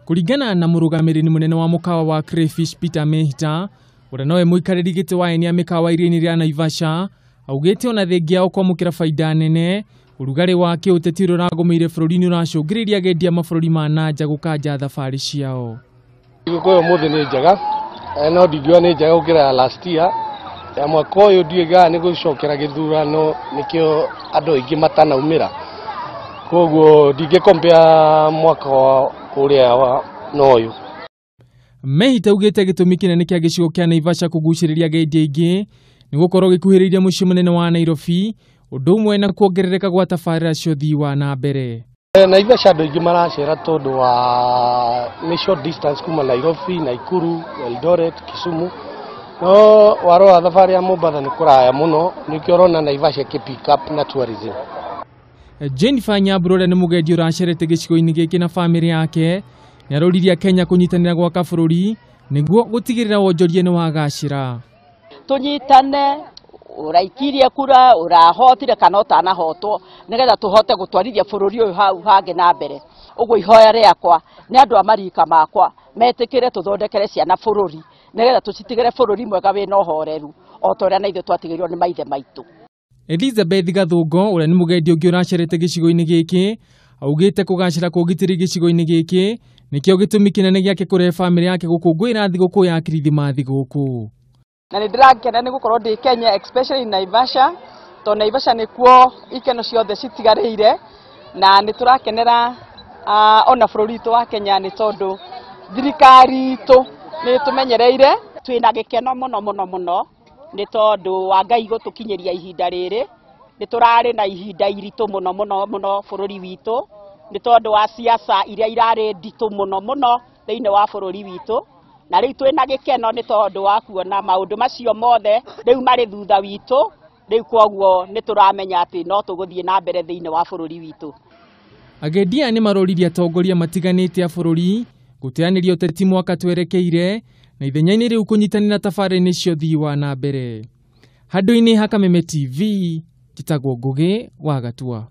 Kũringana na mũrũgamĩrĩri mũnene wa mũkawa wa Crayfish Peter Mehta, ũrĩa nowe mũikarĩri gĩtĩ wa ene a mĩkawa iria-inĩ rĩa Naivasha, augĩte ona thengia yao kwamũkĩra baida nene, ũrugarĩ wa kĩũteti ũrĩa ũragũmĩire bũrũri-inĩ ũracũngĩrĩria agendi a mabũrũri ma na nja gũkanja thabarĩ ciao. Thigũkũ ĩyo ũmũthĩ nĩ njega, no ndingiuga nĩ njega gũkĩra ya last year. Ya mwaka ũyũ ndiũĩ nĩ gũcokera gĩthurano nĩkĩo andũ aingĩ matanaumĩra, koguo ndingĩ compare mwaka ũrĩa na ũyũ. Mehta augĩte gĩtũmi kĩnene kĩa gĩcigo kĩa Naivasha kũgucĩrĩria agendi aingĩ nĩ gũkorwo gĩkuhĩrĩirie mũciĩ mũnene wa Nairobi, ũndũ ũmwe na kuongerereka gwa tabarĩra cia ũthii wa na mbere. Naivasha andũ aingĩ maracera tondũ wa nĩ short distance kuma Nairobi, Nakuru, Eldoret, Kisumu. No warora thabarĩ ya Mombatha nĩ kũraya mũno, nĩkĩo ũrona Naivasha ĩkĩ pick up na tourism. Jennifer Nyambura ũrĩa nĩ mũgendi ũracerete gĩcigo-inĩ gĩkĩ na bamĩrĩ yake nĩ aroririe Kenya kũnyitanĩra gwaka bũrũri nĩguo gũtigĩrĩra wonjoria nĩ wagacĩra. Tũnyitane, ũraikirie kura, ũrahotire kana ũtanahotwo, nĩgetha tũhote gũtwarithia bũrũri ũyũ hau hangĩ na mbere. Ũguo ihoya rĩakwa nĩ andũ a marika makwa metĩkĩre tũthondekere ciana bũrũri nĩgetha tũcitigĩre bũrũri mwega wĩna ũhoreru o ta ũrĩa na ithuĩ twatigĩirwo nĩ maithe maitũ. Elizabeth Gathũngo ũrĩa nĩ mũgendi ũngĩ ũracerete gĩcigo-inĩ gĩkĩ augĩte kũgacĩra kwa ũgitĩri gĩcigo-inĩ gĩkĩ nĩkĩo gĩtũmi kĩnene gĩake kũrehe bamĩrĩ yake gũkũngũĩra thigũkũ ya Kirithimathi gũkũ. Na nĩ ndĩrakena nĩ gũkorwo ndĩ Kenya, especially Naivasha, tondũ Naivasha nĩkuo ikeno ciothe citigarĩire, na nĩ tũrakenera ona bũrũri witũ wa Kenya nĩ tondũ thirikari itũ nĩ ĩtũmenyereire. Twĩna gĩkeno mũno mũno mũno nĩ tondũ wa Ngai gũtũkinyĩria ihinda rĩrĩ. Nĩ tũrarĩ na ihinda iritũ mũno mũno mũno bũrũri witũ nĩ tondũ wa siasa iria irarĩ nditũ mũno mũno thĩinĩ wa bũrũri witũ, na rĩu twĩna gĩkeno nĩ tondũ wa kuona maũndũ macio mothe rĩu marĩ thutha witũ. Rĩu kwoguo nĩ tũramenya atĩ no tũgũthiĩ na mbere thĩinĩ wa bũrũri witũ. Agendi aya nĩ maroririe atongoria matiganĩte a bũrũri gũteanĩria ũteti mwaka twerekeire na ithenya-inĩ rĩu kũnyitanĩra tabarĩra-inĩ cia ũthii wa na mbere. Handũ-inĩ ha Kameme TV, njĩtagwo Ngũgĩ wa Gatua.